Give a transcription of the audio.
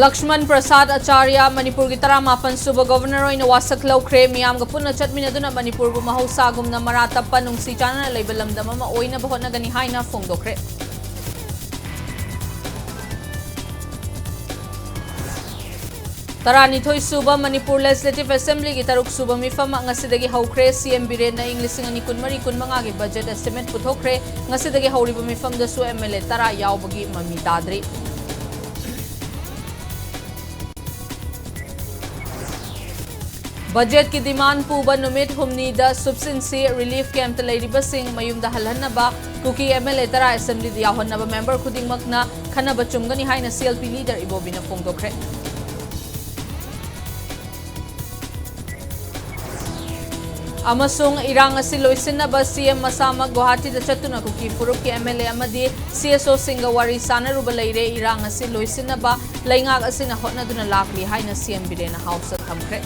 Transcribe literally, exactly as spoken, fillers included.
ꯂꯛꯁꯃꯟ ꯄ꯭ꯔꯁꯥꯗ ꯑꯆꯥꯔꯌ ꯃꯅꯤꯄꯨꯔꯒꯤ ꯇꯔꯥꯃꯥꯄꯟ ꯁꯨꯕ ꯒꯣꯚꯔꯅꯔ ꯑꯣꯏꯅ ꯋꯥꯁꯛ ꯂꯧꯈ꯭ꯔꯦ꯫ ꯃꯤꯌꯥꯝꯒ ꯄꯨꯟꯅ ꯆꯠꯃꯤꯟꯅꯗꯨꯅ ꯃꯅꯤꯄꯨꯔꯕꯨ ꯃꯍꯧꯁꯥꯒꯨꯝꯅ ꯃꯔꯥ ꯇꯞꯄ, ꯅꯨꯡꯁꯤ ꯆꯥꯟꯅꯅ ꯂꯩꯕ ꯂꯝꯗꯝ ꯑꯃ ꯑꯣꯏꯅꯕ ꯍꯣꯠꯅꯒꯅꯤ ꯍꯥꯏꯅ ꯐꯣꯡꯗꯣꯛꯈ꯭ꯔꯦ꯫ ꯇꯔꯥꯅꯤꯊꯣꯏ ꯁꯨꯕ ꯃꯅꯤꯄꯨꯔ ꯂꯦꯖꯤꯁꯂꯦꯇꯤꯚ ꯑꯦꯁꯦꯝꯕ꯭ꯂꯤꯒꯤ ꯇꯔꯨꯛ ꯁꯨꯕ ꯃꯤꯐꯝ ꯉꯁꯤꯗꯒꯤ ꯍꯧꯈ꯭ꯔꯦ꯫ ꯁꯤ ꯑꯦꯝ ꯕꯤꯔꯦꯟꯅ ꯏꯪ ꯂꯤꯁꯤꯡ ꯑꯅꯤ ꯀꯨꯟꯃꯔꯤ ꯀꯨꯟꯃꯉꯥꯒꯤ ꯕꯖꯦꯠ ꯑꯦꯁꯇꯤꯃꯦꯠ ꯄꯨꯊꯣꯛꯈ꯭ꯔꯦ꯫ ꯉꯁꯤꯗꯒꯤ ꯍꯧꯔꯤꯕ ꯃꯤꯐꯝꯗꯁꯨ ꯑꯦꯝ ꯑꯦꯜ ꯑꯦ ꯇꯔꯥ ꯌꯥꯎꯕꯒꯤ ꯃꯃꯤ ꯇꯥꯗ꯭ꯔꯤ꯫ ꯕꯖꯦꯠꯀꯤ ꯗꯤꯃꯥꯟ ꯄꯨꯕ ꯅꯨꯃꯤꯠ ꯍꯨꯝꯅꯤꯗ ꯁꯨꯞꯁꯤꯟꯁꯤ, ꯔꯤꯂꯤꯐ ꯀꯦꯝꯞꯇ ꯂꯩꯔꯤꯕꯁꯤꯡ ꯃꯌꯨꯝꯗ ꯍꯜꯍꯟꯅꯕ ꯀꯨꯀꯤ ꯑꯦꯝ ꯑꯦꯜ ꯑꯦ ꯇꯔꯥ ꯑꯦꯁꯦꯝꯕ꯭ꯂꯤꯗ ꯌꯥꯎꯍꯟꯅꯕ ꯃꯦꯝꯕꯔ ꯈꯨꯗꯤꯡꯃꯛꯅ ꯈꯟꯅꯕ ꯆꯨꯝꯒꯅꯤ ꯍꯥꯏꯅ ꯁꯤ ꯑꯦꯜ ꯄꯤ ꯂꯤꯗꯔ ꯏꯕꯣꯕꯤꯅ ꯐꯣꯡꯗꯣꯛꯈ꯭ꯔꯦ꯫ ꯑꯃꯁꯨꯡ ꯏꯔꯥꯡ ꯑꯁꯤ ꯂꯣꯏꯁꯤꯟꯅꯕ ꯁꯤ ꯑꯦꯝ ꯃꯁꯥꯃꯛ ꯒꯨꯋꯥꯍꯥꯇꯤꯗ ꯆꯠꯇꯨꯅ ꯀꯨꯀꯤ ꯐꯨꯔꯨꯞꯀꯤ ꯑꯦꯝ ꯑꯦꯜ ꯑꯦ ꯑꯃꯗꯤ ꯁꯤ ꯑꯦꯁ ꯑꯣꯁꯤꯡꯒ ꯋꯥꯔꯤ ꯁꯥꯟꯅꯔꯨꯕ ꯂꯩꯔꯦ꯫ ꯏꯔꯥꯡ ꯑꯁꯤ ꯂꯣꯏꯁꯤꯟꯅꯕ ꯂꯩꯉꯥꯛ ꯑꯁꯤꯅ ꯍꯣꯠꯅꯗꯨꯅ ꯂꯥꯛꯂꯤ ꯍꯥꯏꯅ ꯁꯤ ꯑꯦꯝ ꯕꯤꯔꯦꯟꯅ ꯍꯥꯎꯁꯇ ꯊꯝꯈ꯭ꯔꯦ꯫